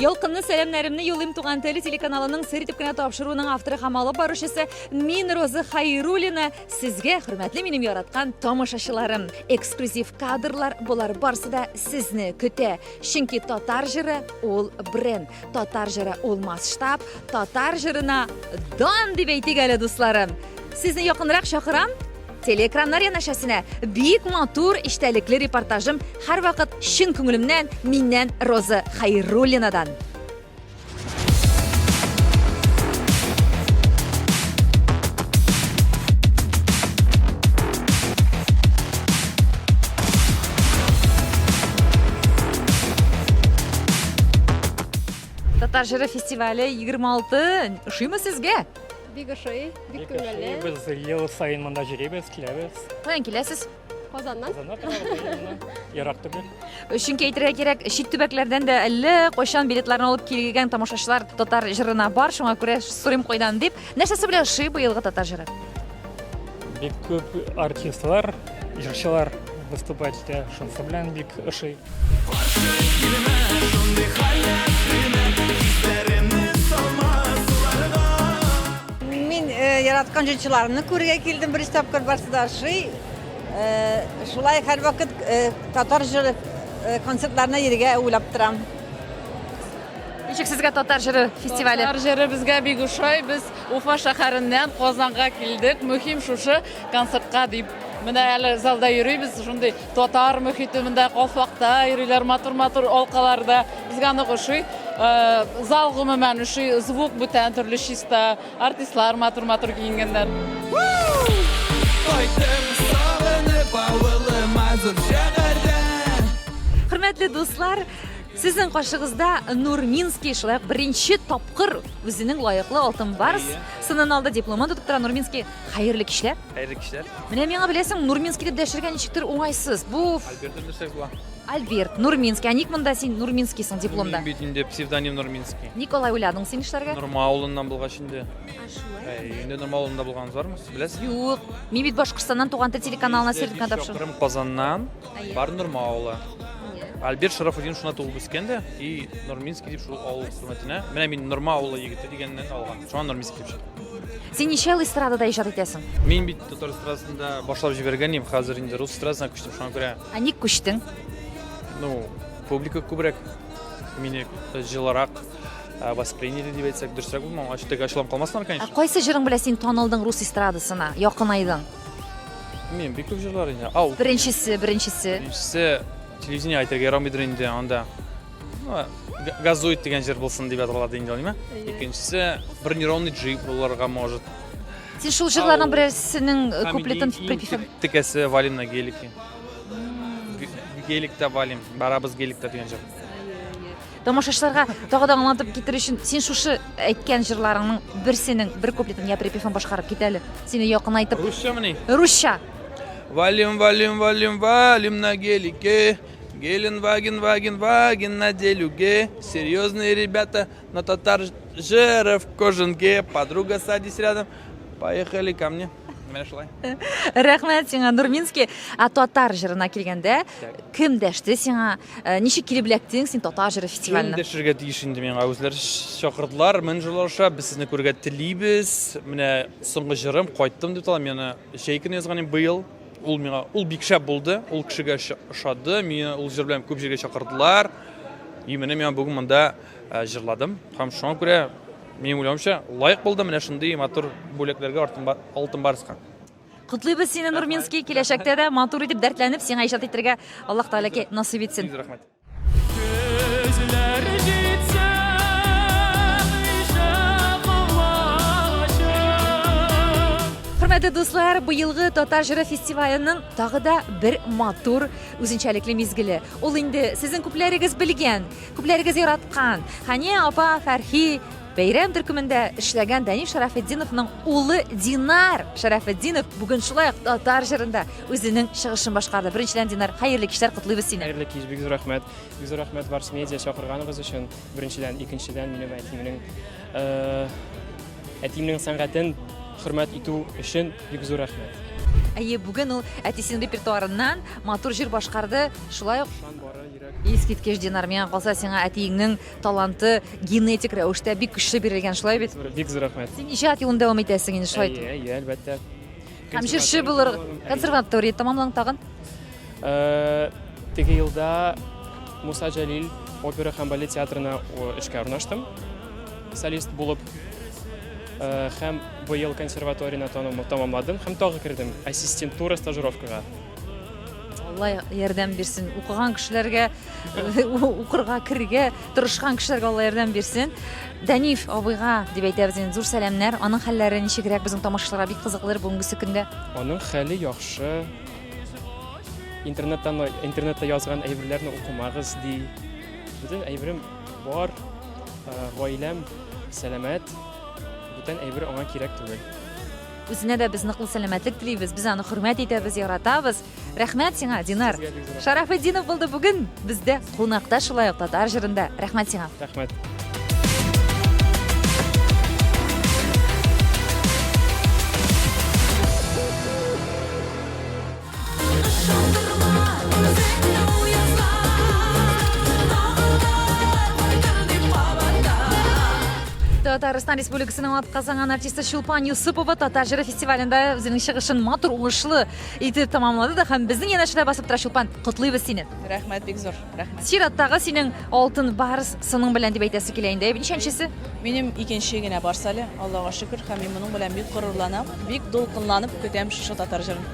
Ялкынлы сәламнәремне юлыйм Туган тел телеканалының сер итеп кенә тапшыруының авторы һәм алып баручысы мин Роза Хайруллина. Сезгә, хөрмәтле минем яраткан тамашачыларым, эксклюзив кадрлар болар барсы да сезне көтә. Чөнки татар җыры ул бренд, татар җыры ул масштаб, татар җырына дан дип әйтик әле, дусларым. Сезне якынрак чакырам. Телеэкраннар янәшәсенә бик матур эчтәлекле репортажым һәрвакыт чын күңелемнән миннән Роза Хайруллинадан. Татар җыры фестивале 26 ошыймы сезгә? Бик ошый, бик күңелле. Без ел саен монда йөрибез, киләбез. Каян киләсез? Казаннан. Казаннан торабыз, ерак түгел. Чөнки әйтергә кирәк, чит төбәкләрдән дә әллә кайчан билетларны алып килгән тамашачылар татар җырына бар, шуңа күрә сорыйм кайдан дип. Нәрсәсе белән ошый быелгы татар җыры? Бик күп артистлар, җырчылар выступать итә, шунысы белән бик ошый. Каршы килмә шундый халәтемә, Хисләремне салма суларга. Мин яраткан җырчыларымны күрергә килдем беренче тапкыр, барсы да ошый. Шулай һәрвакыт татар җыры концертларына йөрергә уйлап торам. Ничек сезгә татар җыры фестивале? Татар җыры безгә бик ошый. Без Уфа шәһәреннән Казанга килдек. Мөһим шушы концертка дип. Менә әле залда йөрибез, шундый Татар мөхите монда калфакта йөриләр, матур-матур алкаларда. Безгә нык ошый. Э, зал гомумән ошый, звук бүтән төрле чиста, артистлар матур-матур киенгәннәр. Кайттым сагынып авылыма зур шәһәрдән. Хөрмәтле дуслар, сезнең каршыгызда Нурминский шулай ук беренче тапкыр үзенең лаеклы алтын барс сынын алды, дипломын тотып тора Нурминский. Хәерле кичләр. Хәерле кичләр. Менә миңа беләсең, Нурминский дип дәшергә ничектер уңайсыз. Бу Альберт дип дәшсәк була. Альберт, Нурминский. Ә ник монда син Нурминскийсың дипломда? Мин бит инде псевдоним Нурминский. Ник алай уйладың син эшләргә? Норма авылыннан булгач инде. А шулай. Әй, инде Норма авылында булганыбыз бармы? Сез беләсез? Юк. Мин бит Башкортстаннан Туган тел телеканалына сертификат тапшырдым. Чакрым Казаннан бар Норма авылы. Альберт Шарафутдинов шунда туып үскән дә, и Нурминский дип шул авыл хөрмәтенә. Менә мин Норма авылы егете дигәннән алган. Шуңа Нурминский дип чыкты. Син ничә ел эстрадада иҗат итәсең? Мин бит татар эстрадасында башлап җибәргән идем, хәзер инде рус эстрадасына күчтем, шуңа күрә. Ә ник күчтең? Ну, публика күбрәк мине җылырак восприняли дип әйтсәк, дөресрәк булмам, ачык теге ачуланып калмасыннар, конечно. Ә кайсы җырың белән син танылдың рус эстрадасына, якынайдың? Мин бик күп җырлар инде. Ау. Беренчесе, беренчесе. Беренчесе телевидение әйтергә ярамыйдыр инде анда. Ну, газует дигән җыр булсын дип аталады инде, ниме? Икенчесе бронированный джип булырга может. Син шул җырларның берәрсенең э, куплетын припевын Текәсе валим на гелике. Геликта валим, барабыз геликта дигән җыр. Тамашачыларга тагы да аңлатып китер өчен, син шушы әйткән җырларыңның берсенең бер куплетын я припевын башкарып кит әле. Сине якынайтып. Русчамыни? Русча. Валим, валим, валим, валим на гелике. Гелен, ваген, ваген, ваген на делюге. Серьезные ребята на татар жиров в кожанке. Подруга, садись рядом. Поехали ко мне. Менә шулай. Рәхмәт сиңа, Нурминский. Ә татар җырына килгәндә, кем дәште сиңа? Э, ничек килеп эләктең син татар җыры фестиваленә? Кем дәшергә тиеш инде миңа? Үзләре чакырдылар, менеджерлар аша. Без сезне күрергә телибез. Менә соңгы җырым Кайттым дип атала. Мин аны җәй көне язган идем быел. Ул миңа, ул бик шәп булды. Ул кешегә ошады. Мине ул җыр белән күп җиргә чакырдылар. И менә мин бүген монда э, җырладым. Һәм шуңа күрә Минем уйлавымча, лаек булды менә шундый матур бүләкләргә алтын барска. Котлыйбыз сине, Нурминский, киләчәктә дә матур итеп дәртләнеп сиңа иҗат итәргә Аллаһ Тәгаләкәй насыйп итсен. Рәхмәт. Көзләр җитсә, Хөрмәтле дуслар, быелгы Татар җыры фестиваленең тагы да бер матур үзенчәлекле мизгеле. Ул инде сезнең күпләрегез белгән, Күпләрегез яраткан Хәния апа Фәрхи бәйрәм төркемендә эшләгән Данил Шәрәфетдиновның улы Динар Шәрәфетдинов бүген шулай ук татар җырында үзенең чыгышын башкарды. Беренчедән, Динар, хәерле кичләр, котлыйбыз сине. Хәерле кич, бик зур рәхмәт. Бик зур рәхмәт Барс Медиа чакырганыгыз өчен. Беренчедән, икенчедән, минем әтиемнең э, әтиемнең сәнгатен хөрмәт итү өчен бик зур рәхмәт. Әйе, бүген ул әтисенең репертуарыннан матур җыр башкарды. Шулай ук Шан бары йөрәк. Искиткеч, Динар, миңа калса, сиңа әтиеңнең таланты генетик рәвештә бик көчле бирелгән, шулай бит? Бик зур рәхмәт. Син иҗат юлын дәвам итәсең инде, шулай Әйе, әйе, әлбәттә. Һәм җырчы булыр, консерватория тәмамлаң тагын? Э, теге елда Муса Җәлил опера һәм балет театрына эшкә урнаштым. Солист булып. Э, һәм быел консерваторияне тәмамладым һәм тагы кердем ассистентура стажировкага. Алла ярдәм бирсен. Укыган кешеләргә, укырга керергә тырышкан кешеләргә Алла ярдәм бирсен. Дәниф абыйга дип әйтәбез инде зур сәламнәр. Аның хәлләре ничегрәк безнең тамашачыларга бик кызыклыдыр бүгенгесе көндә. Аның хәле яхшы. Интернеттан интернетта язган әйберләрне укымагыз ди. Бөтен әйберем бар, э, гаиләм сәламәт. Бүтән әйбер аңа кирәк түгел. Үзенә дә без ныклы сәламәтлек телибез. Без аны хөрмәт итәбез, яратабыз. Рәхмәт сиңа, Динар. Шарафетдинов булды бүген бездә кунакта шулай ук татар җырында. Рәхмәт сиңа. Рәхмәт. Татарстан Республикасының атказанган артисты Чулпан Юсупова Татар җыры фестивалендә үзенең чыгышын матур, уңышлы итеп тәмамлады да һәм безнең янәшәдә басып тора Чулпан. Котлыйбыз сине. Рәхмәт бик зур, рәхмәт. Чираттагы синең алтын барс сының белән дип әйтәсе килә инде. Ничәнчесе? Минем икенче генә барс әле, Аллага шөкер, һәм мин моның белән бик горурланам, бик дулкынланып көтәм шушы татар җырын.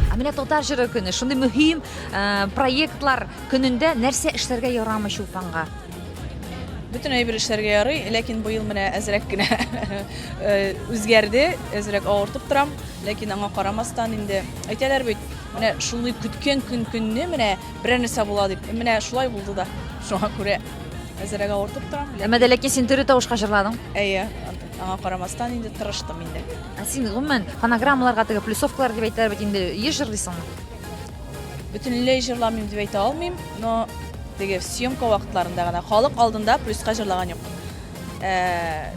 Ә менә татар җыры көне, шундый мөһим э, проектлар көнендә нәрсә эшләргә ярамый Чулпанга? Бөтен әйбер эшләргә ярый, ләкин быел менә әзрәк кенә э, үзгәрде, әзрәк авыртып торам, ләкин аңа карамастан инде әйтәләр бит, менә шундый көткән көн көнне менә берәр нәрсә була дип. Менә шулай булды да. Шуңа күрә әзрәк авыртып торам. Әмма дә ләкин син тере тавышка җырладың. Әйе, аңа карамастан инде тырыштым инде. Ә син гомумән фонограммаларга теге плюсовкалар дип әйтәләр бит инде, еш җырлыйсыңмы? Бөтенләй җырламыйм дип әйтә алмыйм, но теге съемка вакытларында гына халык алдында плюска җырлаган юк. Ә,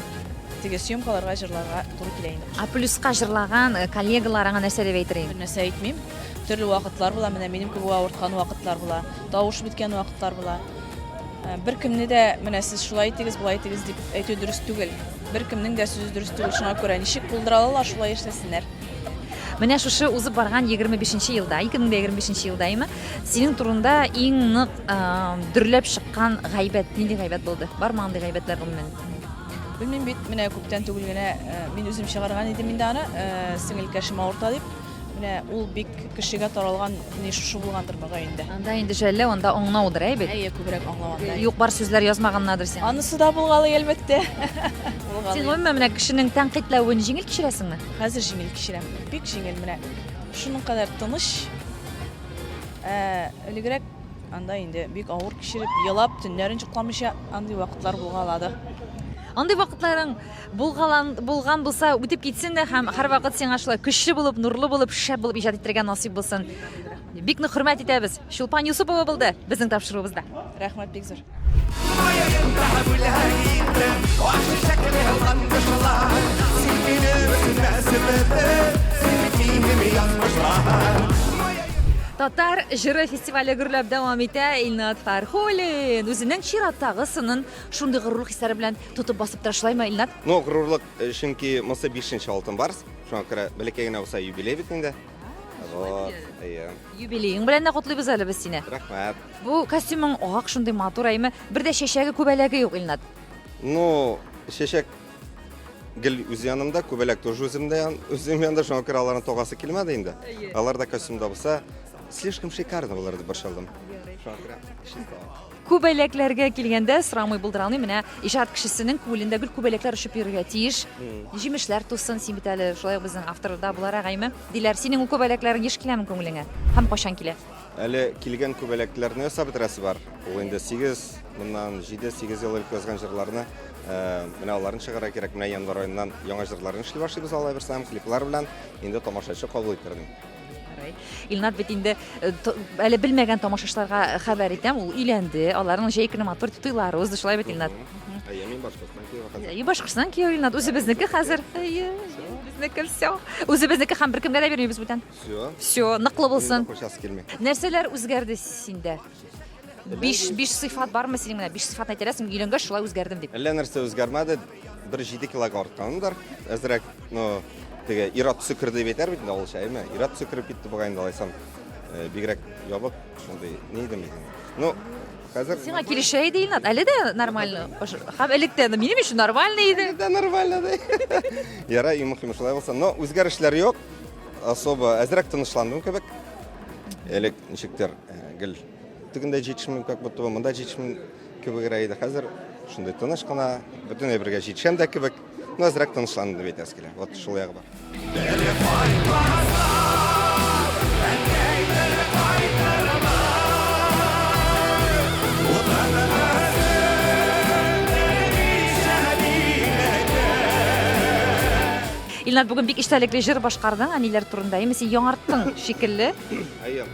теге съемкаларга җырларга туры килә инде. Ә плюска җырлаган э, коллегаларыңа нәрсә дип әйтер идең? Бер нәрсә әйтмим. Төрле вакытлар була, менә минем кебек авырткан вакытлар була, тавыш беткән вакытлар була. Э, беркемне дә менә сез шулай итегез, болай итегез дип әйтү дөрес түгел. Беркемнең дә сүзе дөрес түгел. Шуңа күрә ничек булдыра алалар, шулай эшләсеннәр. Менә шушы узып барган 25 елда, 2025 елда име, синең турында иң нык э, дөрләп чыккан гайбәт нинди гайбәт булды? Бармы андый гайбәтләр гомумән? Белмим бит, менә күптән түгел генә э, мин үзем чыгарган идем инде аны, сеңелкәшем авырта дип. Менә ул бик кешегә таралган ни шушы булгандыр мөгаен инде. Анда инде жәлләү, анда аңлаудыр, әй бит? Әйе, күбрәк аңлау анда. Юк бар сүзләр язмаганнардыр син. Анысы да булгалый, әлбәттә. Булгалый. Син гомумән менә кешенең тәнкыйтьләвен җиңел кичерәсеңме? Хәзер җиңел кичерәм. Бик җиңел менә. Шуның кадәр тыныч. Ә, элегрәк анда инде бик авыр кичереп, елап, төннәрен йокламыйча андый вакытлар булгалады. Андый вакытларың Булгалан, булган булса, үтеп китсен дә һәм һәрвакыт сиңа шулай көчле булып, нурлы булып, шәп булып иҗат итәргә насыйп булсын. Бик нык хөрмәт итәбез. Чулпан Юсупова булды безнең тапшыруыбызда. Рәхмәт бик зур. Татар җыры фестивале гөрләп дәвам итә. Илнат Фәрхуллин үзенең чираттагы сынын шундый горурлык хисләре белән тотып басып тора, шулаймы, Илнат? Ну, горурлык, э, чөнки монысы бишенче алтын барс. Шуңа күрә бәләкәй генә булса юбилей бит инде. Вот, әйе. Юбилеең белән дә котлыйбыз әле без сине. Рәхмәт. Бу костюмың ак, шундый матур, әйме? Бер дә чәчәге, күбәләге юк, Илнат. Ну, чәчәк гел үз янымда, күбәләк тоже үземдә, үзем янында, шуңа күрә аларны тогасы килмәде инде. Алар да костюмда булса, слишком шикарно булыр дип борчылдым. Шуңа күрә чисто ак. Күбәләкләргә килгәндә, сорамый булдыра алмыйм, менә иҗат кешесенең күңелендә гел күбәләкләр очып йөрергә тиеш. Җимешләр тусын, син бит әле шулай ук безнең автор да буларак, әйме? Диләр, синең ул күбәләкләрең еш киләме күңелеңә? Һәм кайчан килә? Әле килгән күбәләкләрне ясап бетерәсе бар. Ул инде 8, моннан 7-8 ел элек язган җырларны, менә аларын чыгарырга кирәк. Менә январь аеннан яңа җырларны эшли башлыйбыз, алай булса, һәм клиплар белән инде тамашачы кабул итәр. Ярый. Илнат бит инде э, әле белмәгән тамашачыларга хәбәр итәм, ул өйләнде. Аларның җәй көне матур туйлары узды, шулай бит, Илнат? Әйе, мин Башкортстан кияве хәзер. Әйе, Башкортстан кияве Илнат. Үзебезнеке хәзер. Әйе, безнеке все. Үзебезнеке һәм беркемгә дә бирмибез бүтән. Все. Все, ныклы булсын. Кушасы килми. Нәрсәләр үзгәрде синдә? Биш сыйфат бармы синең менә? Биш сыйфатны әйтә аласың, өйләнгәч шулай үзгәрдем дип. Әллә нәрсә үзгәрмәде, бер 7 килога артканымдыр. Әзрәк, ну, теге ир-ат төсе керде дип әйтәр бит инде авылча, әйме? Ир-ат төсе кереп китте бугай инде алайсам. Э, бигрәк ябык, шундый ни идем бит инде. Ну, хәзер Сиңа килешә иде, Илнат, әле дә нормально. Һәм элек тә минем өчен нормально иде. Әле дә нормально ди. Ярай, иң мөһиме шулай булса. Но үзгәрешләр юк. Особо әзрәк тынычландым кебек. Элек ничектер э, гел тегендә җитешмим, как будто бы монда җитешмим кебегрәк иде. Хәзер шундый тыныч кына, бөтен әйбергә җитешәм дә кебек. Ну, әзрәк тынычландым дип әйтәсе килә. Вот шул ягы бар. Илнат, бүген бик эчтәлекле җыр башкардың әниләр турында. Әйме син яңарттың шикелле. Әйе.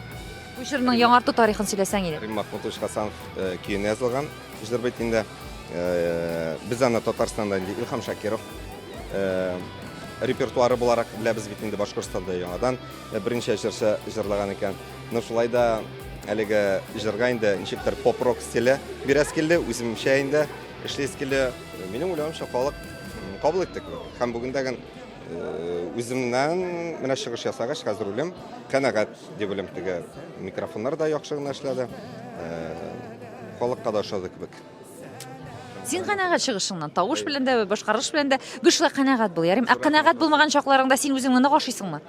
Бу җырның яңарту тарихын сөйләсәң иде. Рим Махмутович Хасанов э, көенә язылган җыр бит инде. Э, без аны Татарстанда инде Илһам Шакиров э, репертуары буларак беләбез бит инде Башкортстанда яңадан берничә җырчы җырлаган икән. Но шулай да әлеге җырга инде ничектер поп-рок стиле бирәс килде, үземчә инде эшлисе килде. Минем уйлавымча, халык кабул итте кебек. Һәм бүген дә үземнән менә чыгыш ясагач, хәзер үлем канәгать дип уйлыйм. Теге микрофоннар да яхшы гына эшләде. Халыкка да ошады кебек. Син канәгать чыгышыңнан, тавыш белән дә, башкарыш белән дә гел шулай канәгать бул, ярыймы? Ә канәгать булмаган чакларыңда син үзеңне нык ашыйсыңмы?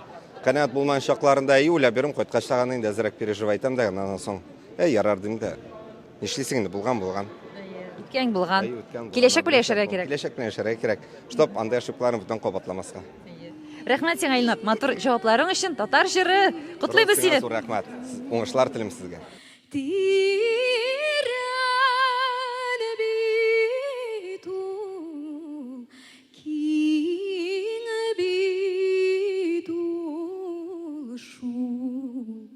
Канәгать булмаган чакларында и уйлап йөрим, кайткач тагын инде әзрәк переживать итәм дә, аннан соң, әй, ярар дим дә. Нишлисең инде, булган булган. Үткән булган. Әйе, үткән булган. Киләчәк белән яшәргә кирәк. Киләчәк белән яшәргә кирәк. Чтоб андай ошибкаларны бүтән кабатламаска. Рәхмәт сиңа, Илнат, матур җавапларың өчен. Татар җыры. Котлыйбыз сине. Зур рәхмәт. Уңышлар телим сезгә. Тирән бит ул, киң бит ул шул.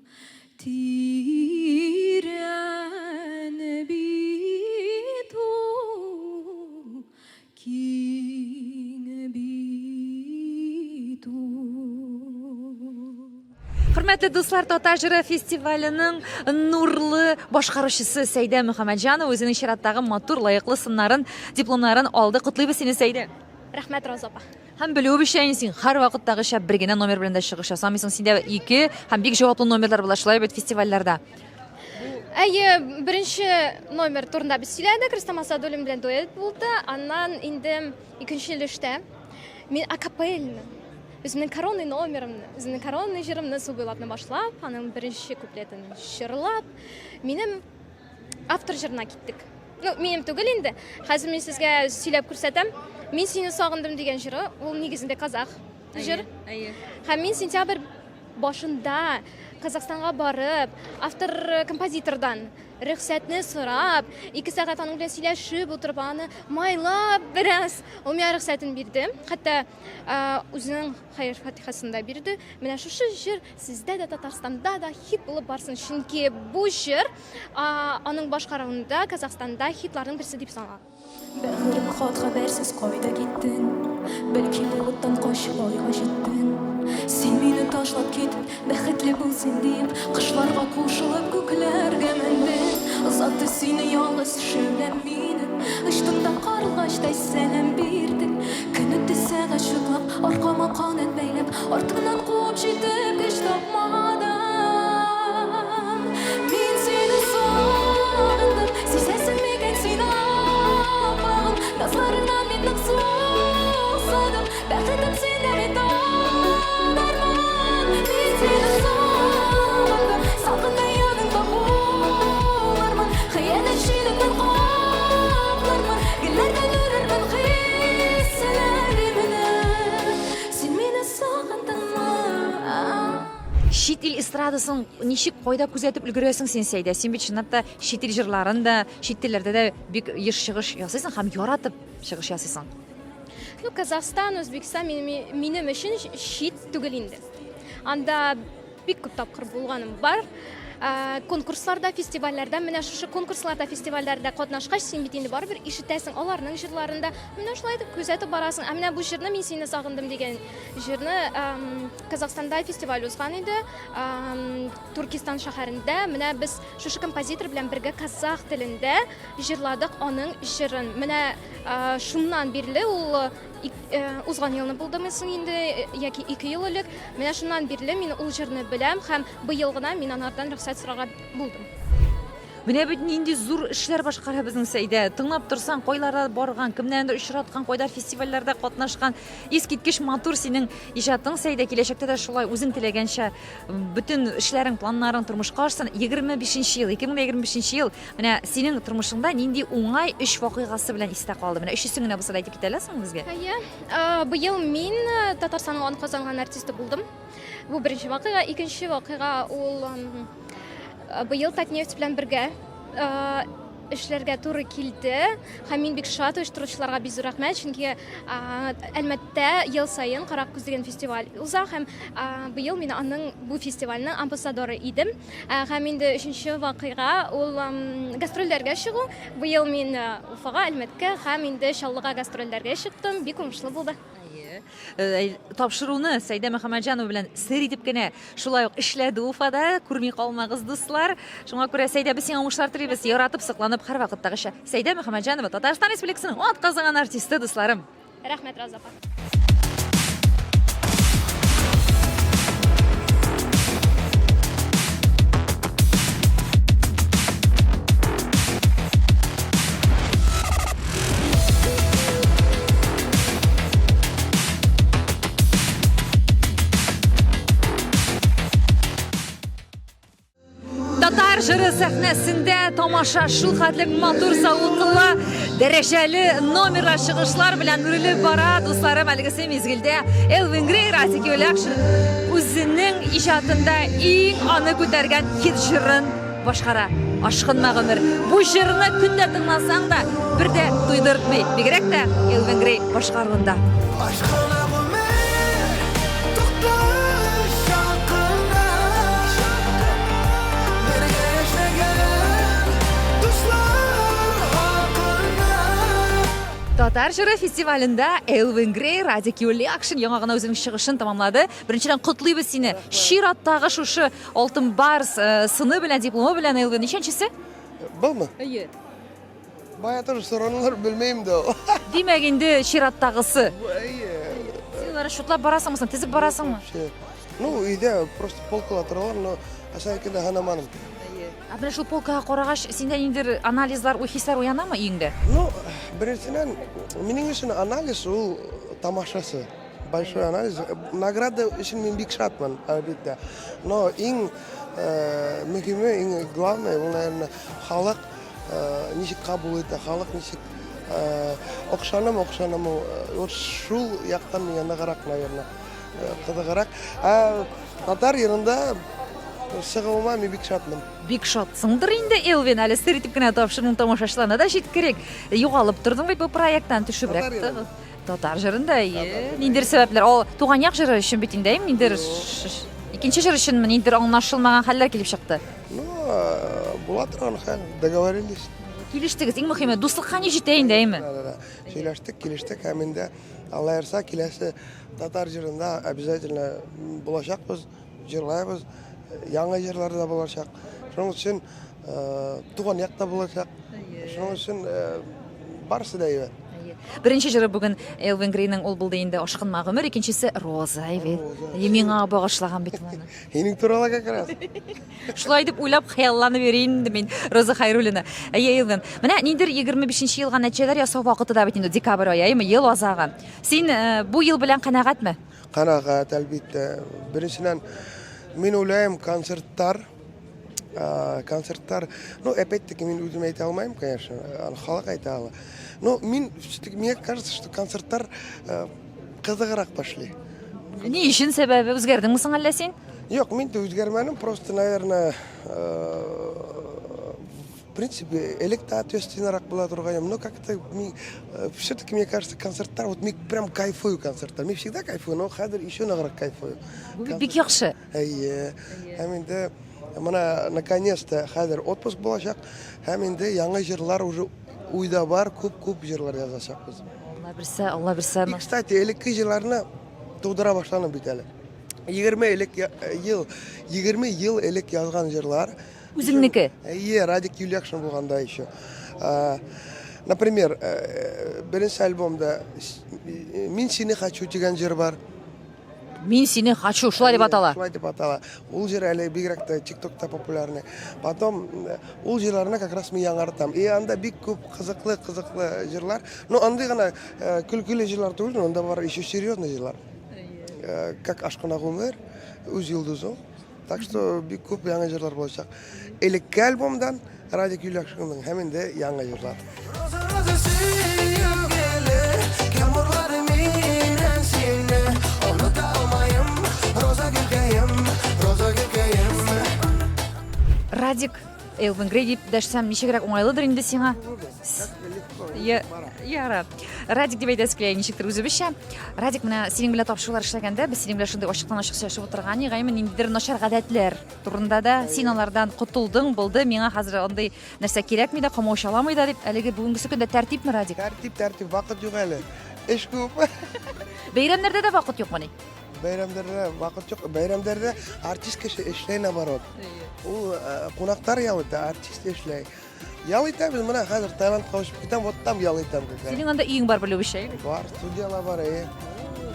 Тирән бит ул, киң бит ул. Хөрмәтле дуслар, Татар җыры фестиваленең нурлы башкаручысы Сәйдә Мөхәммәтҗанова үзенең чираттагы матур, лаеклы сыннарын, дипломнарын алды. Котлыйбыз сине, Сәйдә. Рәхмәт, Роза апа. Һәм белүебезчә, инде син һәрвакыттагыча бер генә номер белән дә чыгыш ясамыйсың. Синдә ике һәм бик җаваплы номерлар була шулай бит фестивальләрдә. Әйе, беренче номер турында без сөйләдек, Рөстәм Асадуллин белән дуэт булды. Аннан инде икенче өлештә мин акапельно үземнең коронный номерымны, үземнең коронный җырымны су буйлапны башлап, аның беренче куплетын җырлап, минем автор җырына киттек. Ну, минем түгел инде. Хәзер мин сезгә сөйләп күрсәтәм. Мин сине сагындым дигән җыры, ул нигезендә казах җыр. Һәм мин сентябрь башында Казахстанга барып, автор э, композитордан рөхсәтне сорап, ике сәгать аның белән сөйләшеп утырып, аны майлап бераз, ул миңа рөхсәтен бирде. Хәтта э, үзенең хәер фатихасын да бирде. Менә шушы җыр сездә дә Татарстанда да хит булып барсын, чөнки бу җыр аның башкаруында Казахстанда хитларның берсе дип санала. Бәгырем, хат хәбәрсез кайда киттең? Бәлки болыттан качып айга җиттең? Син мине ташлап китеп, бәхетле булсын диеп, Кышларга кушылып күкләргә мендең. Озатты сине ялгыз шәүләм минем, Очтың да карлыгачтай сәлам бирдең. Көн үтте сәгать чутлап, аркама канат бәйләп, Артыңнан куып җитеп көч тапмадым. Мин сине сагындым, сизәсең микән син, аппагым? Назларыңнан мин нык сусадым, бәхетем синдә мин табармын. Мин сине сагындым, салкында яныңда булырмын, Хыянәт җилемнән каплармын, Гөлләрдән үрермен хисләремне. Син мине сагындыңмы? Чит ил эстрадасын ничек, кайда күзәтеп өлгерәсең син, Сәйдә? Син бит чынлап та чит ил җырларын да, чит телләрдә дә бик еш чыгыш ясыйсың һәм яратып чыгыш ясыйсың. Ну, Казахстан, Үзбәкстан минем, минем өчен чит түгел инде. Анда бик күп тапкыр булганым бар. Конкурсларда, фестивальләрдә, менә шушы конкурсларда, фестивальләрдә катнашкач, син бит инде барыбер ишетәсең аларның җырларын да. Менә шулай итеп күзәтеп барасың. Ә менә бу җырны мин сине сагындым дигән җырны Казахстанда фестиваль узган иде. Туркестан шәһәрендә. Менә без шушы композитор белән бергә казах телендә җырладык аның җырын. Менә шуннан бирле ул узган елны булдымы соң инде яки 2 ел элек. Менә шуннан бирле мин ул җырны беләм һәм быел гына мин анардан рөхсәт сорарга булдым. Менә бит нинди зур эшләр башкара безнең Сәйдә. Тыңлап торсаң, кайларда барган, кемнәрнедер очраткан, кайда фестивальләрдә катнашкан. Искиткеч матур синең иҗатың, Сәйдә. Киләчәктә дә шулай үзең теләгәнчә бөтен эшләрең, планнарың тормышка ашсын. 25 нче ел, 2025 ел менә синең тормышыңда нинди уңай өч вакыйгасы белән истә калды? Менә өчесен генә булса да әйтеп китә аласыңмы безгә? Әйе. Быел мин Татарстанның атказанган артисты булдым. Бу беренче вакыйга. Икенче вакыйга ул быел Татнефть белән бергә эшләргә туры килде. Һәм мин бик шат оештыручыларга бик зур рәхмәт, чөнки Әлмәттә ел саен Карак күз дигән фестиваль уза һәм быел мин аның бу фестивальнең амбассадоры идем. Һәм инде өченче вакыйга ул гастрольләргә чыгу. Быел мин Уфага, Әлмәткә һәм инде Чаллыга гастрольләргә чыктым. Бик уңышлы булды. Әйе. Тапшыруны Сәйдә Мөхәммәтҗанова белән сер итеп кенә шулай ук эшләде Уфада. Күрми калмагыз, дуслар. Шуңа күрә, Сәйдә, без сиңа уңышлар телибез. Яратып, сокланып, һәрвакыттагыча. Сәйдә Мөхәммәтҗанова, Татарстан Республикасының атказанган артисты, дусларым. Рәхмәт, Роза апа. Татар җыры сәхнәсендә тамаша шул хәтлек матур зәвыклы, дәрәҗәле номерлар, чыгышлар белән үрелеп бара. Дусларым, әлегесе мизгелдә Элвин Грей, Радик Юлякшин үзенең иҗатында иң аны күтәргән хит җырын башкара. Ашкынма гомер. Бу җырны көн дә тыңласаң да, бер дә туйдыртмый. Бигрәк тә Элвин Грей башкаруында. Ашкына гомер, тукта чакына. Бергә яшәгән дуслар хакына. Татар җыры фестивалендә Элвин Грей, Радик Юльякшин яңа гына үзенең чыгышын тәмамлады. Беренчедән, котлыйбыз сине. Чираттагы шушы Алтын барс э, сыны белән, дипломы белән Элвин ничәнчесе? Былмы? Әйе. Бая тоже соранылар, белмим дә. Димәк, инде чираттагысы. Әйе. Син аларны шутлап барасыңмы соң, тезеп барасыңмы? Вообще. Ну, өйдә просто полкалар торалар, но әсәкендә һанаманым. Әйе. Ә менә шул полкага карагач, синдә ниндидер анализлар, уй-хисләр уянамы өеңдә? Ну, беренчедән, минем өчен анализ ул тамашасы. Большой анализ. Награда өчен мин бик шатмын, әлбәттә. Но иң э, мөһиме, иң главное, ул, наверное, халык э, ничек кабул итә, халык ничек э, охшанымы, охшанымы, вот шул яктан миңа ныграк, наверное, кызыграк. Ә татар йырында чыгуыма мин бик шатмын. Бик шатсыңдыр инде, Элвин, әле сер итеп кенә тапшыруның тамашачыларына да җиткерик. Югалып тордың бит бу проекттан, төшебрәк. Татар җырында, әйе. Ниндидер сәбәпләр. О, туган як җыры өчен бит инде, әйеме? Ниндидер икенче җыр өченме, ниндидер аңлашылмаган хәлләр килеп чыкты. Ну, була торган хәл, договорились. Килештегез, иң мөһиме, дуслыкка ни җитә инде, әйеме? Да, да, да. Сөйләштек, килештек һәм инде Алла ярса, киләсе татар җырында обязательно булачакбыз, җырлайбыз. Яңа җырлар да булачак. Шуның өчен туган як та булачак. Шуның өчен барысы да әйбәт. Беренче җыры бүген Элвин Грейның ул булды инде Ашкынма гомер, икенчесе Роза, әйбәт. Миңа багышлаган бит ул аны. Һинең турала как раз. Шулай дип уйлап хыялланып йөрим инде мин Роза Хайруллина. Әйе, Элвин. Менә ниндидер 25 елга нәтиҗәләр ясау вакыты да бит инде декабрь ае, әйеме? Ел азагы. Син бу ел белән канәгатьме? Канәгать, әлбиттә. Беренчедән, мин уйлыйм, концертлар, концертлар, ну, опять-таки, мин үзем әйтә алмыйм, конечно, аны халык әйтә ала. Но мин, все-таки, мне кажется, что концертлар кызыграк пошли. Ни өчен сәбәбе? Үзгәрдеңме соң әллә син? Юк, мин дә үзгәрмәдем, просто, наверное, в принципе, элек тә ответственнырак була торган идем, но как-то все-таки, мне кажется, концертлар, вот мин прям кайфую концерттан. Мин всегда кайфую, но хәзер еще ныграк кайфую. Бу бит бик яхшы. Әйе. Һәм инде Менә наконец-то хәзер отпуск булачак һәм инде яңа җырлар уже уйда бар, күп-күп җырлар язачакбыз. Алла бирсә, Алла бирсә. И, кстати, элекке җырларны тудыра башладым бит әле. 20 элек ел, 20 ел элек язган җырлар. Үзеңнеке? Әйе, Радик Юльякшин булганда еще. Например, беренче альбомда Мин сине хочу дигән җыр бар. Мин сине хочу, шулай дип атала. Шулай дип атала. Ул җыр әле бигрәк тә ТикТокта популярный. Потом ул җырларны как раз мин яңартам. И анда бик күп кызыклы, кызыклы җырлар. Ну, андый гына көлкеле җырлар түгел, анда бар еще серьезный җырлар. Как Ашкына гомер, Үз йолдызың. Так что бик күп яңа җырлар булачак. Элекке альбомдан Радик Юльякшинның һәм инде яңа җырлар. Роза, роза сөю гөле, кем урлады миннән сине? Оныта алмыйм, роза гөлкәем, роза гөлкәем. Радик, Элвин Грей дип дәшсәм, ничегрәк уңайлыдыр инде сиңа? Яра. Радик дип әйтәсе килә, ничектер үзебезчә. Радик, менә синең белән тапшырулар эшләгәндә, без синең белән шундый ачыктан-ачык сөйләшеп утырган идек, әйме, ниндидер начар гадәтләр турында да, син алардан котылдың, булды, миңа хәзер андый нәрсә кирәкми дә, комаучаламый да дип, әлеге бүгенгесе көндә тәртипме, Радик? Тәртип, тәртип, вакыт юк әле. Эш күп. Бәйрәмнәрдә дә вакыт юкмыни? Бәйрәмнәрдә вакыт юк. Бәйрәмнәрдә артист кеше эшләй наоборот. Ул э, кунаклар ял итә, артист эшләй. Ял итәбез, менә хәзер Таиландка очып китәм, вот там ял итәм как раз. Синең анда өең бар белүебезчә, әйеме? Бар, студиялар бар, әйе.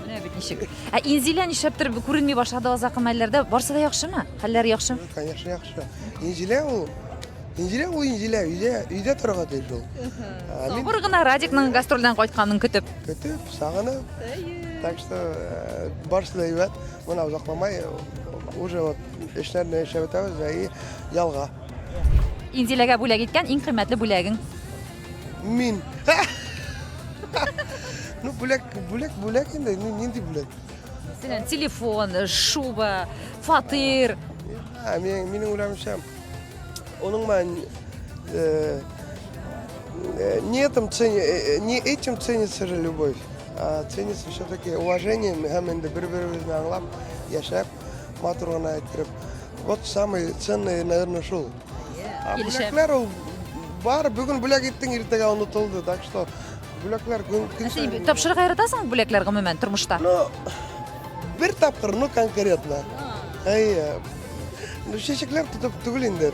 Менә бит ничек. Ә Инзилә нишләптер күренми башлады азакы мәлләрдә. Барсы да яхшымы? Хәлләре яхшымы? Конечно, яхшы. Инзилә ул, Инзилә ул Инзилә, өйдә, өйдә торырга тиеш ул. Ә мин Сабыр гына Радикның гастрольдән кайтканын көтеп. Көтеп, сагынып. Так что э, барысы да әйбәт. Менә озакламай уже вот эшләрне эшләп бетәбез дә и ялга. Инзиләгә бүләк иткән иң кыйммәтле бүләгең? Мин. Ну, бүләк, бүләк, бүләк инде. Нинди бүләк? Мәсәлән, телефон, шуба, фатир. Ә, мин, минем уйлавымча, уның белән э, э, не этом цени, э, не этим ценится же любовь, а ценится все-таки уважением һәм инде бер-беребезне аңлап яшәп, матур гына иттереп. Вот самый ценный, наверное, шул. А бүләкләр ул бар, бүген бүләк иттең, иртәгә онытылды. Так что бүләкләр көн көн саен. Тапшырырга яратасыңмы бүләкләр гомумән тормышта? Ну, бер тапкыр, ну конкретно. Әйе. Ну, чәчәкләр тотып түгел инде.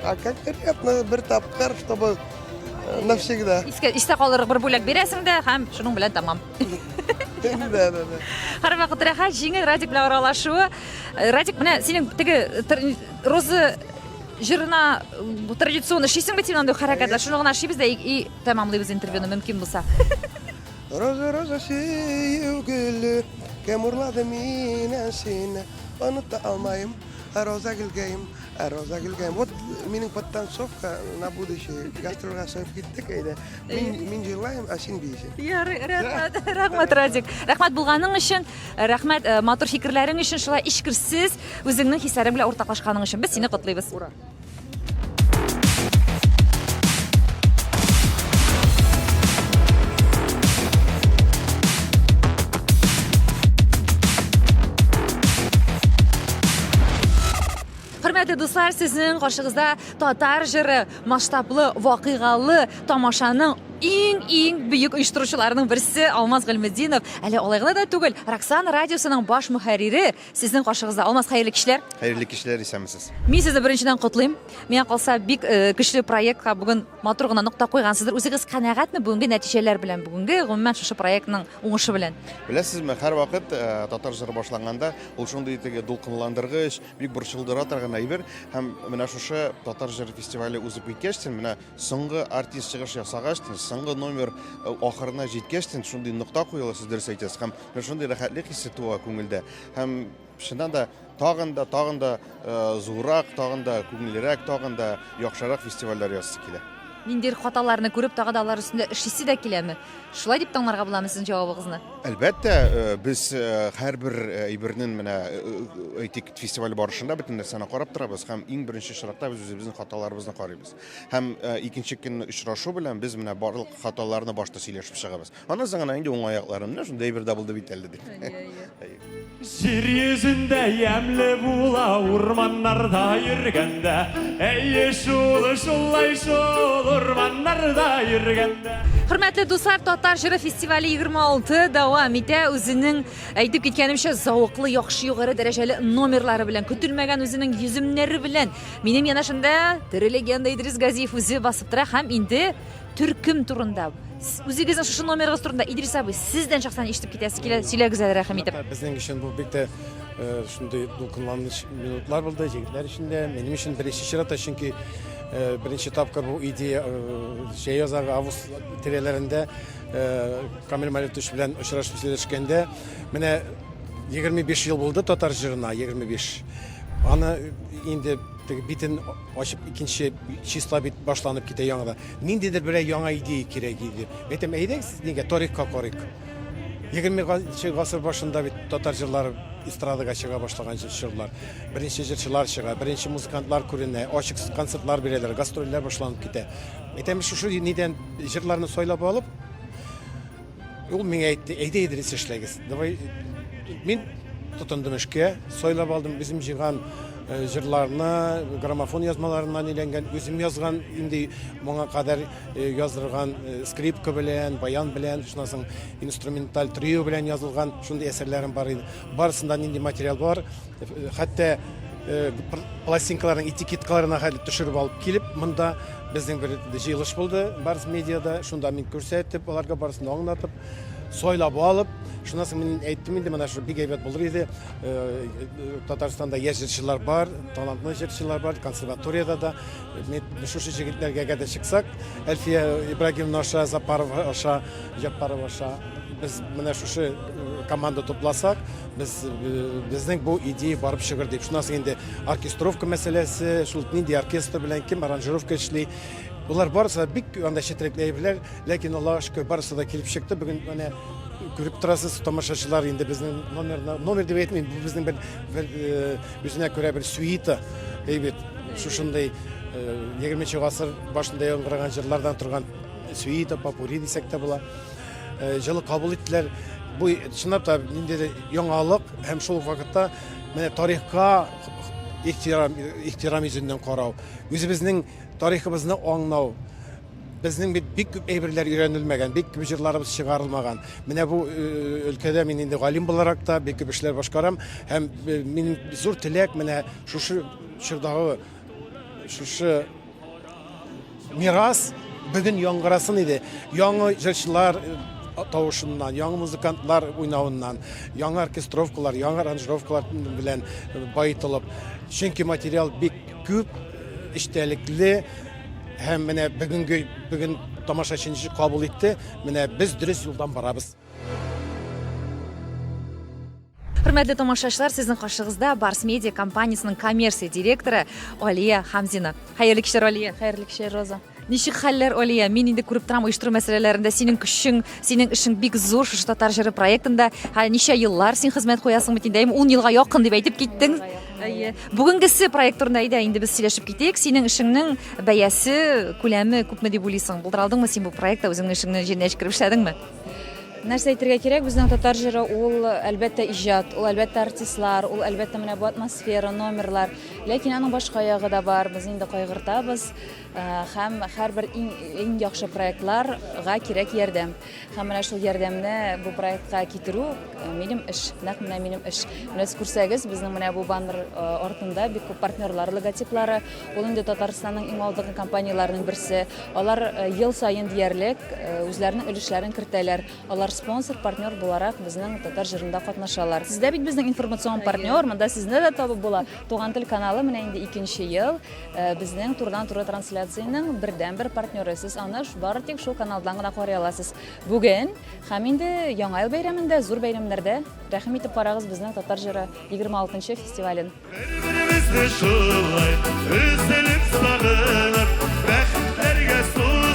А конкретно бер тапкыр, чтобы э, навсегда. Искә, истә калырлык бер бүләк бирәсең дә һәм шуның белән тәмам. Да, да, да. Һәрвакыт рәхәт, җиңел Радик белән аралашуы. Э, Радик, менә синең теге Роза җырына бу традиционно эшлисең бит син андый хәрәкәтләр. Шуны гына эшлибез дә и, и тәмамлыйбыз интервьюны мөмкин булса. Роза, роза сөю гөле, кем урлады миннән сине, оныта алмыйм, роза гөлкәем, роза гөлкәем. Вот минем подтанцовка на будущее. Гастрольгә чыгып киттек, әйдә. Мин, мин җырлыйм, ә син биисең. Ярый, рәхмәт, рәхмәт, Радик. Рәхмәт булганың өчен. Рәхмәт, э, матур фикерләрең өчен, шулай эчкерсез үзеңнең хисләрең белән уртаклашканың өчен. Без сине котлыйбыз. Ура! Хөрмәтле дуслар, сезнең каршыгызда татар җыры масштаблы вакыйгалы тамашаның иң-иң бөек оештыручыларының берсе Алмаз Гыйльметдинов. Әле алай гына да түгел, Роксана радиосының баш мөхәррире сезнең каршыгызда. Алмаз, хәерле кичләр. Хәерле кичләр, исәнмесез. Мин сезне беренчедән котлыйм. Миңа калса, бик э, көчле проектка бүген матур гына нокта куйгансыздыр. Үзегез канәгатьме бүгенге нәтиҗәләр белән, бүгенге гомумән шушы проектның уңышы белән? Беләсезме, һәрвакыт э, татар җыры башланганда ул шундый теге дулкынландыргыч, бик борчылдыра торган әйбер. Һәм менә шушы татар җыры фестивале узып киткәч, менә Соңгы артист чыгыш ясагач, соңгы номер э, ахырына җиткәч, шундый нокта куела, сез дөрес әйтәсез. Һәм менә шундый рәхәтлек хисе туа күңелдә. Һәм чыннан да тагын да, тагын да э, зуррак, тагын да күңеллерәк, тагын да яхшырак фестивальләр ясасы килә. Ниндидер хаталарны күреп, тагы да алар өстендә эшлисе дә киләме? Шулай дип тыңларга буламы сезнең җавабыгызны? Әлбәттә, без һәрбер әйбернең менә, әйтик, фестиваль барышында бөтен нәрсәне карап торабыз һәм иң беренче чиратта без үзебезнең хаталарыбызны карыйбыз. Һәм икенче көнне очрашу белән без менә барлык хаталарны башта сөйләшеп чыгабыз. Аннан соң гына инде уңай якларын, менә шундый әйбер дә булды бит әле дип. Җир йөзендә ямьле була урманнарда йөргәндә. Әйе шул, шулай шул урманнарда йөргәндә. Хөрмәтле дуслар, Татар җыры фестивале 26 дәвам итә. Үзенең әйтеп киткәнемчә зәвыклы, яхшы югары дәрәҗәле номерлары белән, көтелмәгән үзенең йөземнәре белән. Минем янәшәмдә тере легенда Идрис Газиев үзе басып тора һәм инде төркем турында, үзегезнең шушы номерыгыз турында, Идрис абый, сездән шәхсән ишетеп китәсе килә, сөйләгез әле рәхим итеп. Безнең өчен бу бик тә э, шундый дулкынланыч минутлар булды, егетләр өчен дә, минем өчен беренче чиратта, чөнки э, беренче тапкыр бу идея э, җәй азагы август тирәләрендә Камил Малютович белән очрашып сөйләшкәндә, менә 25 ел булды татар җырына, 25. Аны инде теге битен ачып икенче чиста бит башланып китә яңадан. Ниндидер берәр яңа идея кирәк иде. Әйтәм, әйдәгез, нигә тарихка карыйк. 20 гасыр башында бит татар җырлары эстрадага чыга башлаган чорлар. Беренче җырчылар чыга, беренче музыкантлар күренә, ачык концертлар бирәләр, гастрольләр башланып китә. Әйтәм, шушы нидән җырларны сайлап алып, Ул миңа әйтте, әйдә Идрис эшләгез. Давай мин тотындым эшкә, сайлап алдым үзем җыйган э, җырларны, граммофон язмаларыннан өйләнгән, үзем язган инде моңа кадәр э, яздырган э, скрипка белән, баян белән, шуннан соң инструменталь трио белән язылган шундый әсәрләрем бар иде. Барысында нинди материал бар, хәтта пластинкаларның этикеткаларына хәтле төшереп алып килеп, монда безнең бер җыелыш булды Барс медиада, шунда мин күрсәтеп, аларга барысын да аңлатып, сайлап алып, шуннан соң мин әйттем инде, менә шул бик әйбәт булыр иде. Татарстанда яшь җырчылар бар, талантлы җырчылар бар, консерваториядә дә. Мин шушы җегетләргә әгәр дә чыксак, Әлфия Ибрагимовна аша, Запарова аша, Җаппарова аша, без менә шушы команда тупласак, Без безнең бу идея барып чыгыр дип. Шуннан соң инде оркестровка мәсьәләсе, шул нинди оркестр белән кем аранжировка эшли. Болар барысы да бик анда четерекле әйберләр, ләкин Аллага шөкер барысы да килеп чыкты. Бүген менә күреп торасыз, тамашачылар инде безнең номерны, номер дип әйтмим, бу безнең бер, бер үзенә күрә бер сюита әйбәт. Шушындый 20 гасыр башында яңгыраган җырлардан торган сюита, попурри дисәк тә була. Җылы кабул иттеләр. Бу чынлап та ниндидер яңалык һәм шул ук вакытта менә тарихка ихтирам, ихтирам йөзеннән карау, үзебезнең тарихыбызны аңлау. Безнең бит бик күп әйберләр өйрәнелмәгән, бик күп җырларыбыз чыгарылмаган. Менә бу өлкәдә мин инде галим буларак та бик күп эшләр башкарам һәм минем зур теләк менә шушы чордагы шушы Мирас бүген яңгырасын иде. Яңа җырчылар э, тавышыннан, яңа музыкантлар уйнавыннан, яңа оркестровкалар, яңа аранжировкалар белән э, баетылып. Чөнки материал бик күп, эчтәлекле һәм менә бүгенге бүген тамашачы ничек кабул итте, менә без дөрес юлдан барабыз. Хөрмәтле тамашачылар, сезнең каршыгызда Барс Медиа компаниясенең коммерция директоры Алия Хамзина. Хәерле кичләр, Алия. Хәерле кичләр, Роза. Ничек хәлләр, Алия? Мин инде күреп торам, оештыру мәсьәләләрендә синең көчең, синең эшең бик зур шушы татар җыры проектында. Һә, ничә еллар син хезмәт куясың бит инде, әйме, 10 елга якын дип әйтеп киттең. Әйе. Бүгенгесе проект турында әйдә инде без сөйләшеп китик. Синең эшеңнең бәясе, күләме күпме дип уйлыйсың? Булдыра алдыңмы син бу проектта үзеңнең эшеңне җиренә җиткереп эшләдеңме? Нәрсә әйтергә кирәк, безнең татар җыры ул, әлбәттә, иҗат, ул, әлбәттә, артистлар, ул, әлбәттә, менә бу атмосфера, номерлар. Ләкин аның башка ягы да бар, без инде кайгыртабыз һәм һәрбер иң, иң яхшы проектларга кирәк ярдәм. Һәм менә шул ярдәмне бу проектка китерү минем эш, нәкъ менә минем эш. Менә сез күрсәгез, безнең менә бу баннер артында бик күп партнерлар логотиплары. Ул инде Татарстанның иң алдынгы компанияләренең берсе. Алар ел саен диярлек үзләренең өлешләрен кертәләр. Алар спонсор, партнер буларак безнең татар җырында катнашалар. Сездә бит безнең информацион партнер, монда сезне дә табып була. Туган тел каналы менә инде икенче ел безнең турыдан-туры трансляциянең бердәнбер партнеры. Сез аны бары тик шул каналдан гына карый аласыз. Бүген һәм инде Яңа ел бәйрәмендә, зур бәйрәмнәрдә рәхим итеп карагыз безнең Татар җыры 26 нчы фестивален. Бер-беребезне шулай өзелеп сагынып, бәхетләргә су.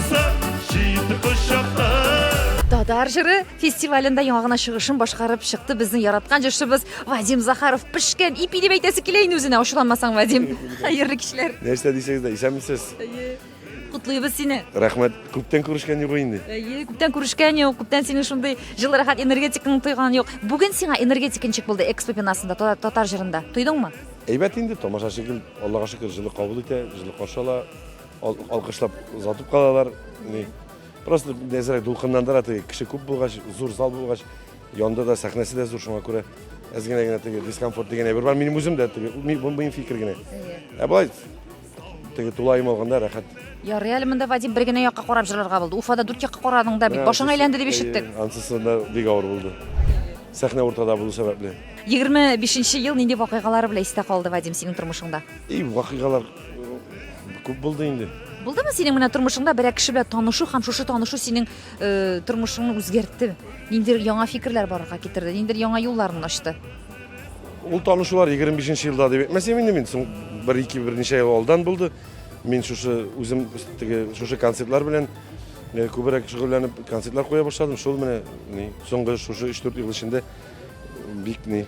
Татар җыры фестивалендә яңа гына чыгышын башкарып чыкты безнең яраткан җырчыбыз Вадим Захаров. Пешкән ипи дип әйтәсе килә инде үзенә, ачуланмасаң, Вадим. Хәерле кичләр. Нәрсә дисәгез дә, исәнмесез. Әйе. Котлыйбыз сине. Рәхмәт. Күптән күрешкән юк инде. Әйе, күптән күрешкән юк, күптән синең шундый җылы рәхәт энергетикаңны тойган юк. Бүген сиңа энергетика ничек булды Экспо бинасында, татар җырында? Тойдыңмы? Әйбәт инде, тамашачы гел, Аллага шөкер, җылы кабул итә, җылы каршы ала, алкышлап озатып калалар. Ни, Просто әзрәк дулкынландыра теге кеше күп булгач, зур зал булгач, янда да сәхнәсе дә зур, шуңа күрә әз генә генә теге дискомфорт дигән әйбер бар. Минем үзем дә теге, бу минем фикер генә. Ә болай теге тулаем алганда рәхәт. Ярый әле монда Вадим бер генә якка карап җырларга булды. Уфада дүрт якка карадың да бит, башың әйләнде дип ишеттек. Ансы да бик авыр булды. Сәхнә уртада булу сәбәпле. 25 ел нинди вакыйгалары белән истә калды, Вадим, синең тормышыңда? И, вакыйгалар күп булды инде. Булдымы синең менә тормышыңда берәр кеше белән танышу һәм шушы танышу синең э, тормышыңны үзгәртте? Ниндидер яңа фикерләр барлыкка китерде, ниндидер яңа юлларны ачты? Ул танышулар 25 елда дип әйтмәсәм инде мин соң бер ике берничә ел алдан булды. Мин шушы үзем теге шушы концертлар белән э, күбрәк шөгыльләнеп концертлар куя башладым. Шул менә ни соңгы шушы 3-4 ел эчендә бик ни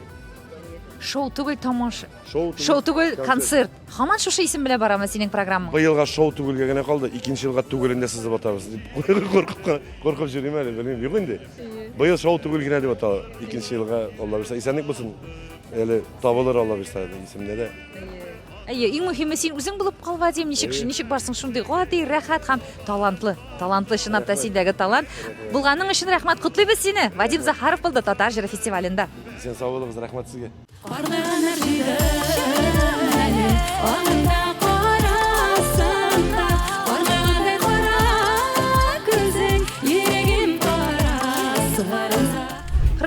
Шоу түгел, тамаша. Шоу түгел, Шоу түгел, концерт. Һаман шушы исем белән барамы синең программаң? Быелга шоу түгелгә генә калды, икенче елга түгелен дә сызып атабыз дип куркып куркып йөрим әле, белмим, юк инде. Быел шоу түгел генә дип атала. Икенче елга Алла бирсә, исәнлек булсын. Әле табылыр Алла бирсә, исемдә дә. Әйе, иң мөһиме син үзең булып кал, Вадим, ничек ничек барсың, шундый гади, рәхәт һәм талантлы. Талантлы чынлап та синдәге талант. Булганың өчен рәхмәт, котлыйбыз сине. Вадим Захаров булды Татар җыры фестивалендә. Исән сау булыгыз, рәхмәт сезгә.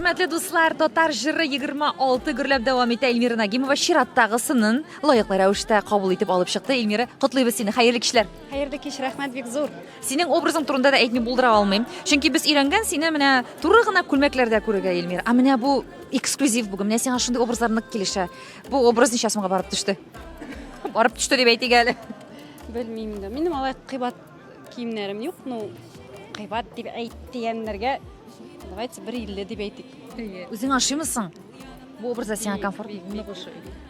Хөрмәтле дуслар, татар җыры 26 гөрләп дәвам итә. Эльмира Нагимова чираттагысынын лаеклы рәвештә кабул итеп алып чыкты. Эльмира, котлыйбыз сине. Хәерле кичләр. Хәерле кич, рәхмәт бик зур. Синең образың турында да әйтми булдыра алмыйм. Чөнки без өйрәнгән сине менә туры гына күлмәкләрдә күрергә, Эльмира. Ә менә бу эксклюзив бүген. Менә сиңа шундый образлар нык килешә. Бу образ ничә сумга барып төште? Барып төште дип әйтик әле. Белмим инде. Минем алай кыйбат киемнәрем юк. Ну, кыйбат дип әйт дигәннәргә давайте бер 50 дип әйтик. Үзең ашыймысың? Бу образда сиңа комфорт?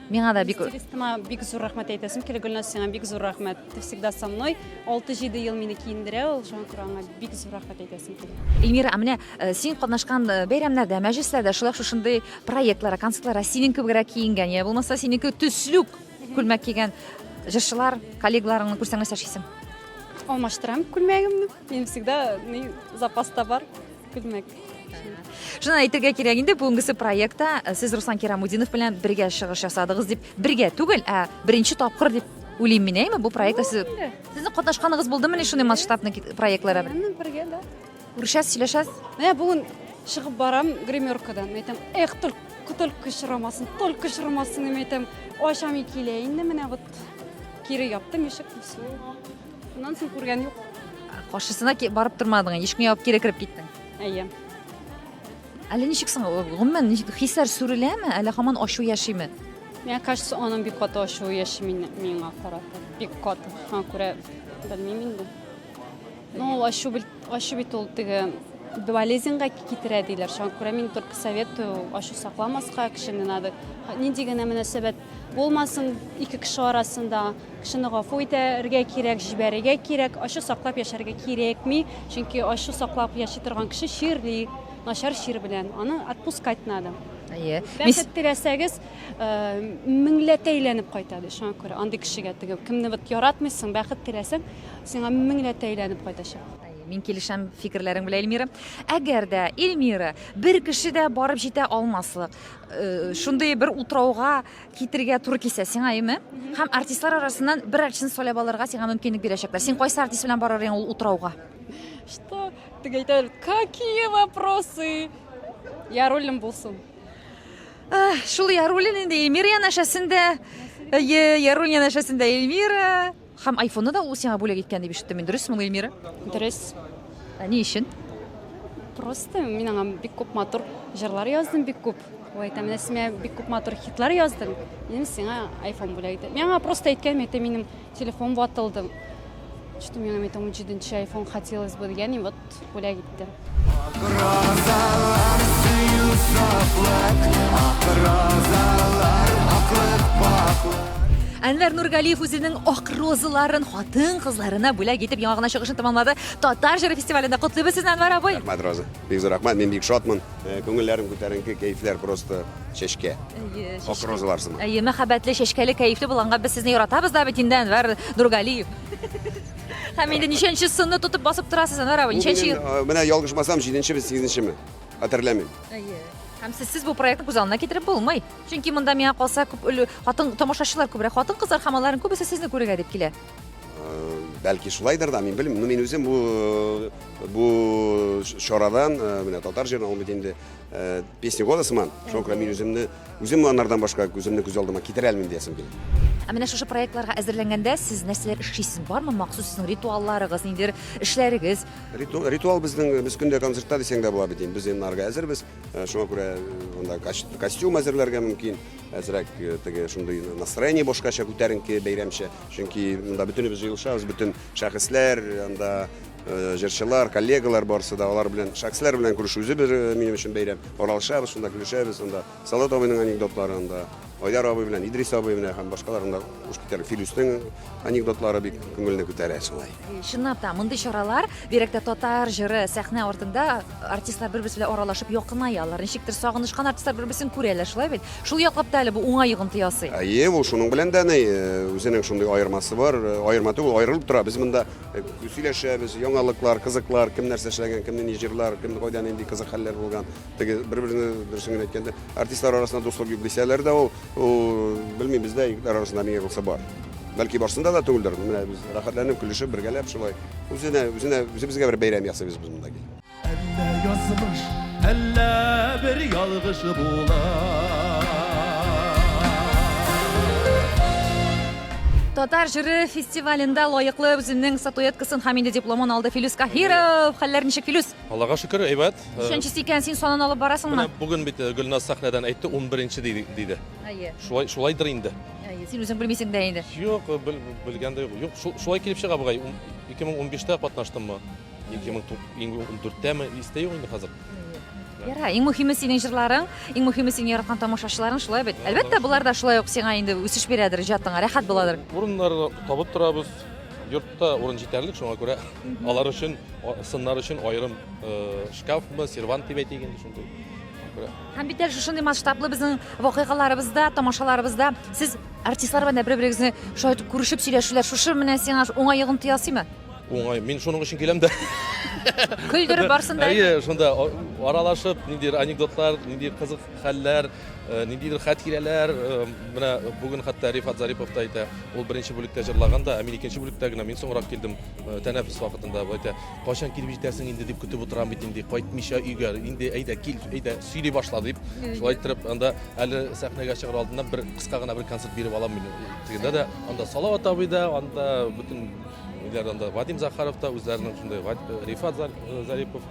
Миңа да бик Стилистыма бик зур рәхмәт әйтәсем килә. Гөлназ, сиңа бик зур рәхмәт. Ты всегда со мной. 6-7 ел мине киендерә ул, шуңа күрә аңа бик зур рәхмәт әйтәсем килә. Эльмира, ә менә э, син катнашкан э, бәйрәмнәрдә, мәҗлесләрдә шулай шушындый проектларга, концертларга синең кебегрәк киенгән, я булмаса синеке төсле үк күлмәк кигән җырчылар, коллегаларыңны күрсәң нәрсә эшлисең? Алмаштырам күлмәгемне. Минем всегда ни запаста бар. Күлмәк. Шуны әйтергә кирәк инде, бүгенгесе проектта э, сез Руслан Кирамудинов белән бергә чыгыш ясадыгыз дип, бергә түгел, ә беренче тапкыр дип уйлыйм мин, әйме? Бу проектта сез сезнең катнашканыгыз булдымыни шундый масштабный проектларда? Менә бергә, да. Күрешәсез, сөйләшәсез? Менә бүген чыгып барам гримеркадан, әйтәм, эх, только только очрамасын, только очрамасын, дип әйтәм. Ачам и килә инде менә вот кире яптым ишек, все. Шуннан соң күргән юк. Каршысына барып тормадың, ишекне ябып кире кереп киттең. Әйе. Әле ничек соң, гомумән, хисләр сүреләме, әллә һаман ачу яшиме? Миңа кажется, аның бик каты ачуы яши миңа карата. Бик каты. Шуңа күрә белмим инде. Ну, ул ачу бит, ачу бит ул теге болезньга китерә диләр. Шуңа күрә мин только советую ачу сакламаска, кешене надо. Нинди генә мөнәсәбәт булмасын ике кеше арасында, Кешене гафу итәргә кирәк, җибәрергә кирәк, ачу саклап яшәргә кирәкми, чөнки ачу саклап яши торган кеше чирли, начар чир белән. Аны отпускать надо. Әйе. Бәхет теләсәгез, э, меңләтә әйләнеп кайта ди. Шуңа күрә андый кешегә теге кемне вот яратмыйсың, бәхет теләсәң, сиңа меңләтә әйләнеп кайтачак. Мин килешәм фикерләрең белән, Эльмира. Әгәр дә Эльмира бер кеше дә барып җитә алмаслык, э, шундый бер утрауга китергә туры килсә сиңа, әйеме? Һәм артистлар арасыннан бер артистны сайлап алырга сиңа мөмкинлек бирәчәкләр. Син кайсы артист белән барыр идең ул утрауга? Что? Теге әйтәләр, какие вопросы? Яруллин булсын. Шул Яруллин инде Эльмира янәшәсендә. Әйе, Яруллин янәшәсендә Эльмира. Һәм айфонны да ул сиңа бүләк иткән дип ишеттем мин. Дөресме ул, Эльмира? Дөрес. Ә ни өчен? Просто мин аңа бик күп матур җырлар яздым, бик күп. Ул әйтә, менә син миңа бик күп матур хитлар яздың, минем сиңа айфон бүләк итәм. Мин аңа просто әйткән, әйтә, минем телефон ватылды. Что миңа әйтә, 17 айфон хотелось бы дигән, и вот бүләк итте. Розалар сөю сафлык, ак розалар, аклык, пакьлык. Әнвәр Нургалиев үзенең ак розаларын хатын-кызларына бүләк итеп яңа гына чыгышын тәмамлады. Татар җыры фестивалендә котлыйбыз сезне, Әнвәр абый. Рәхмәт, Роза. Бик зур рәхмәт. Мин бик шатмын. Э, күңелләрем күтәренке, кәефләр просто чәчкә. Әйе, Ак розалар сыман. Әйе, мәхәббәтле, чәчкәле, кәефле булганга без сезне яратабыз да бит инде, Әнвәр Нургалиев. Һәм инде ничәнче сынны тотып басып торасыз, Әнвәр абый, ничәнче ел? Э, менә ялгышмасам, җиденчеме, сигезенчеме? Хәтерләмим. Әйе. Һәм сезсез бу проектны күз алдына китереп булмый. Чөнки монда миңа калса күп хатын тамашачылар күбрәк, хатын-кызлар һәм аларның күбесе сезне күрергә дип килә. Э, бәлки шулайдыр да, мин белмим. Но мин үзем бу бу чарадан, э, менә татар җырын ул бит инде песня года сыман. Шуңа күрә мин үземне Үзем анардан башка үземне күз алдыма китерә алмыйм диясем килә. Ә менә шушы проектларга әзерләнгәндә сез нәрсәләр эшлисез? Бармы махсус сезнең ритуалларыгыз, ниндидер эшләрегез? Риту, ритуал безнең, без көндә концертта дисәң дә була бит инде. Без инде нарга әзербез. Э, шуңа күрә э, анда костюм әзерләргә мөмкин. Әзрәк э, теге шундый настроение башкача күтәренке, бәйрәмчә. Чөнки монда бөтенебез җыелышабыз, бөтен шәхесләр, анда җырчылар, коллегалар барысы да алар белән, шәхесләр белән күрешү үзе бер минем өчен бәйрәм. Аралашабыз, шунда көлешәбез, анда Салават абыйның анекдотлары, анда Айдар абый белән Идрис абый менә һәм башкалар анда уш китәр. Филүснең анекдотлары бик күңелне күтәрә шулай. Чынлап та, мондый чаралар, бигрәк тә татар җыры сәхнә артында артистлар бер-берсе белән аралашып якынаялар. Ничектер сагынышкан артистлар бер-берсен күрәләр, шулай бит? Шул яклап та әле бу уңай йогынты ясый. Әйе, ул шуның белән дә ни, үзенең шундый аермасы бар. Аерма түгел, аерылып тора. Без монда Сөйләшәбез, яңалыклар, кызыклар, кем нәрсә эшләгән, кемне ни җырлар, кем кайда нинди кызык хәлләр булган. Теге бер-берне дөресен генә әйткәндә, артистлар арасында дуслык юк дисәләр дә ул, ул белмим, бездә егетләр арасында миңа калса бар. Бәлки барсында да түгелдер. Менә без рәхәтләнеп, көлешеп, бергәләп шулай үзенә, үзенә, үзебезгә бер бәйрәм ясыйбыз без монда килеп. Әллә язмыш, әллә бер ялгыш була. Татар җыры фестивалендә лаеклы үзенең статуэткасын һәм инде дипломын алды Филүс Каһиров. Хәлләр ничек, Филүс? Аллага шөкер, әйбәт. Ничәнчесе икән, син санын алып барасыңмы? Менә бүген бит э, Гөлназ сәхнәдән әйтте, 11-нче диде. Әйе. Шулай, шулайдыр инде. Әйе, син үзең белмисең дә инде. Юк, белгән дә юк. Юк, шулай килеп чыга бугай. 2015-тә катнаштыммы? 2014-тәме, истә юк инде хәзер. Яра, иң мөһиме синең җырларың, иң мөһиме синең яраткан тамашачыларың, шулай бит? Әлбәттә, болар да шулай ук сиңа инде үсеш бирәдер, иҗатыңа рәхәт буладыр. Урыннар табып торабыз. Йортта урын җитәрлек, шуңа күрә алар өчен, сыннар өчен аерым э, шкафмы, сервант дип әйтик инде шундый. Һәм бит әле шушындый масштаблы безнең вакыйгаларыбызда, тамашаларыбызда сез артистлар белән дә бер-берегезне шулай итеп күрешеп сөйләшүләр, шушы менә сиңа уңай йогынты ясыймы? Уңай. Мин шуның өчен киләм дә. Көлдереп барсын да. Әйе, шунда аралашып, ниндидер анекдотлар, ниндидер кызык хәлләр, э, ниндидер хатирәләр. Э, менә бүген хәтта Рифат Зарипов та әйтә, ул беренче бүлектә җырлаган да, ә мин икенче бүлектә генә, мин соңрак килдем э, тәнәфес вакытында. Бу әйтә, кайчан килеп җитәрсең инде дип көтеп утырам бит инде, кайтмыйча өйгә, инде әйдә кил, әйдә сөйли башла дип. Шулай иттереп, анда әле сәхнәгә чыгар алдыннан бер кыска гына бер концерт биреп алам мин. Тегендә дә, анда Салават абый да, анда бөтен Ниләр анда Вадим Захаров та үзләренең шундый э, Рифат э, Зарипов.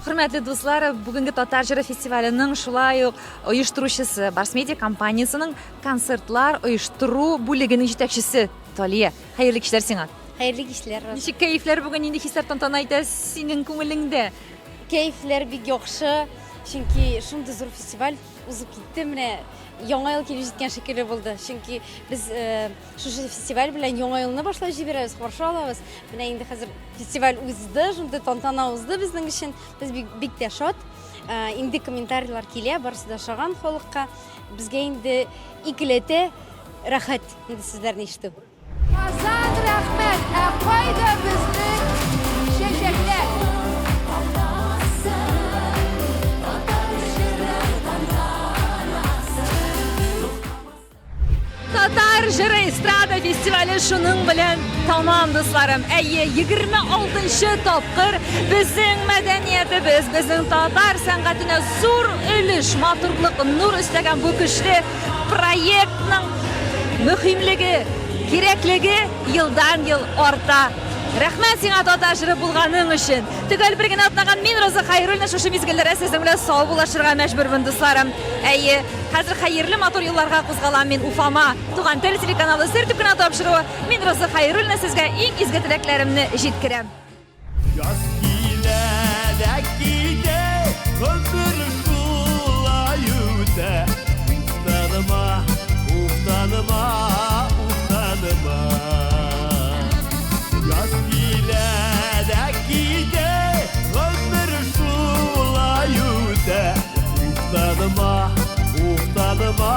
Хөрмәтле дуслар, бүгенге Татар җыры фестиваленең шулай ук оештыручысы Барс Медиа компаниясенең концертлар оештыру бүлегенең җитәкчесе Талия. Хәерле кичләр сиңа. Хәерле кичләр. Ничек кәефләр бүген, нинди хисләр тантана итә синең күңелеңдә? Кәефләр бик яхшы, чөнки шундый зур фестиваль узып китте. Менә Яңа ел килеп җиткән шикелле булды. Чөнки без э, шушы фестиваль белән Яңа елны башлап җибәрәбез, каршы алабыз. Менә инде хәзер фестиваль узды, шундый тантана узды безнең өчен. Без бик, бик тә шат. Э, инде комментарийлар килә, барысы да ошаган халыкка. Безгә инде икеләтә рәхәт инде сүзләрне ишетү. Казан, рәхмәт! Ә кайда безнең чәчәкләр? Татар җыры эстрада фестивале шуның белән тамам, дусларым. Әйе, 26 тапкыр безнең мәдәниятебез, безнең татар сәнгатенә зур өлеш, матурлык, нур өстәгән бу көчле проектның мөһимлеге, кирәклеге елдан-ел арта. Рәхмәт сиңа татар җыры булганың өчен. Төгәл бер генә атнаган мин Роза Хәйруллина шушы мизгелләрдә сезнең белән саубуллашырга мәҗбүрмен, дусларым. Әйе, хәзер хәерле матур юлларга кузгалам мин Уфама. Туган тел телеканалы сер итеп кенә тапшыруы. Мин Роза Хәйруллина сезгә иң изге теләкләремне җиткерәм. Яз килә дә китә, гомер шулай үтә. Уфтаныма, уфтаныма, уфтаныма. Яз килә дә китә, гомер шулай үтә. Уфтаныма, уфтаныма,